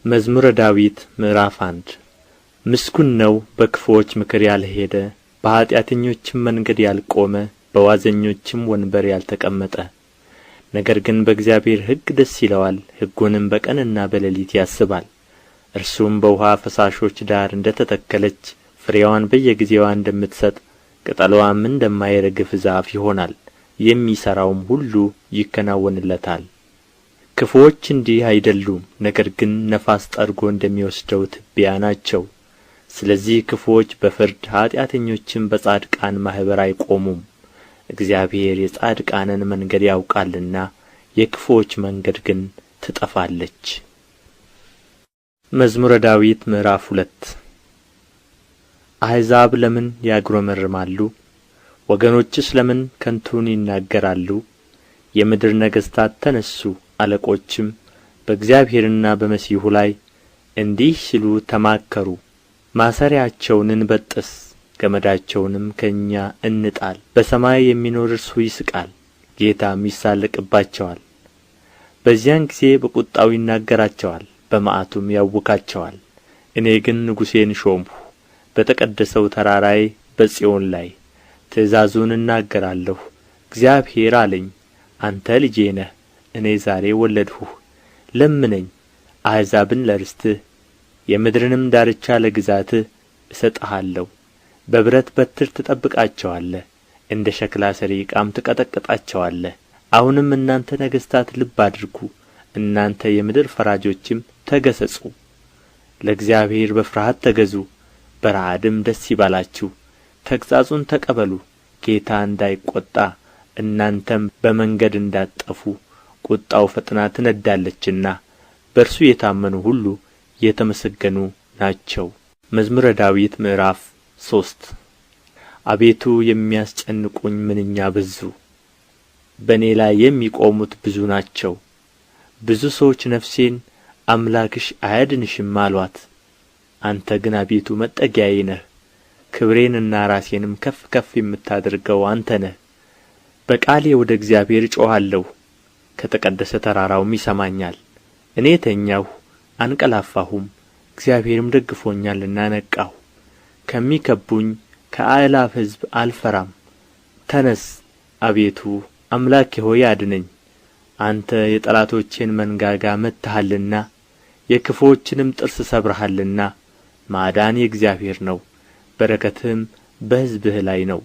መዝሙረ ዳዊት ምዕራፍ 1። ምስጉን ነው በክፉዎች ምክር ያልሄደ፣ በኃጢአተኞችም መንገድ ያልቆመ፣ በዋዘኞችም ወንበር ያልተቀመጠ። ነገር ግን በእግዚአብሔር ሕግ ደስ ይለዋል፣ ሕጉንም በቀንና በሌሊት ያስባል። እርሱም በውኃ ፈሳሾች ዳር እንደ ተተከለች፣ ፍሬዋን በየጊዜዋ እንደምትሰጥ፣ ቅጠልዋም እንደማይረግፍ ዛፍ ይሆናል። የሚሠራውም ሁሉ ይከናወንለታል። ክፉዎች እንዲህ አይደሉም፣ ነገር ግን ነፋስ ጠርጎ እንደሚወስደው ትቢያ ናቸው። ስለዚህ ክፉዎች በፍርድ ኃጢአተኞችም በጻድቃን ማኅበር አይቆሙም። እግዚአብሔር የጻድቃንን መንገድ ያውቃልና፣ የክፉዎች መንገድ ግን ትጠፋለች። መዝሙረ ዳዊት ምዕራፍ 2። አሕዛብ ለምን ያጕረመርማሉ? ወገኖችስ ለምን ከንቱን ይናገራሉ? የምድር ነገሥታት ተነሡ፣ አለቆችም በእግዚአብሔርና በመሲሑ ላይ እንዲህ ሲሉ ተማከሩ። ማሰሪያቸውን እንበጥስ፣ ገመዳቸውንም ከእኛ እንጣል። በሰማይ የሚኖር እርሱ ይስቃል፣ ጌታም ይሣለቅባቸዋል። በዚያን ጊዜ በቍጣው ይናገራቸዋል፣ በመዓቱም ያውካቸዋል። እኔ ግን ንጉሤን ሾምሁ፣ በተቀደሰው ተራራዬ በጽዮን ላይ። ትእዛዙን እናገራለሁ። እግዚአብሔር አለኝ፣ አንተ ልጄ ነህ፣ እኔ ዛሬ ወለድሁህ። ለምነኝ፣ አሕዛብን ለርስትህ፣ የምድርንም ዳርቻ ለግዛትህ እሰጥሃለሁ። በብረት በትር ትጠብቃቸዋለህ፣ እንደ ሸክላ ሠሪ ዕቃም ትቀጠቅጣቸዋለህ። አሁንም እናንተ ነገሥታት ልብ አድርጉ፣ እናንተ የምድር ፈራጆችም ተገሠጹ። ለእግዚአብሔር በፍርሃት ተገዙ፣ በረዓድም ደስ ይበላችሁ። ተግሣጹን ተቀበሉ፣ ጌታ እንዳይቈጣ፣ እናንተም በመንገድ እንዳትጠፉ፣ ቍጣው ፈጥና ትነድዳለችና። በእርሱ የታመኑ ሁሉ የተመሰገኑ ናቸው። መዝሙረ ዳዊት ምዕራፍ 3። አቤቱ፣ የሚያስጨንቁኝ ምንኛ በዙ! በእኔ ላይ የሚቆሙት ብዙ ናቸው። ብዙ ሰዎች ነፍሴን አምላክሽ አያድንሽም አሉአት። አንተ ግን አቤቱ መጠጊያዬ ነህ፣ ክብሬንና ራሴንም ከፍ ከፍ የምታደርገው አንተ ነህ። በቃሌ ወደ እግዚአብሔር እጮኻለሁ፣ ከተቀደሰ ተራራውም ይሰማኛል። እኔ ተኛሁ አንቀላፋሁም፣ እግዚአብሔርም ደግፎኛልና ነቃሁ። ከሚከብቡኝ ከአእላፍ ሕዝብ አልፈራም። ተነሥ አቤቱ፣ አምላኬ ሆይ አድነኝ። አንተ የጠላቶቼን መንጋጋ መትተሃልና፣ የክፉዎችንም ጥርስ ሰብረሃልና። ማዳን የእግዚአብሔር ነው፣ በረከትህም በሕዝብህ ላይ ነው።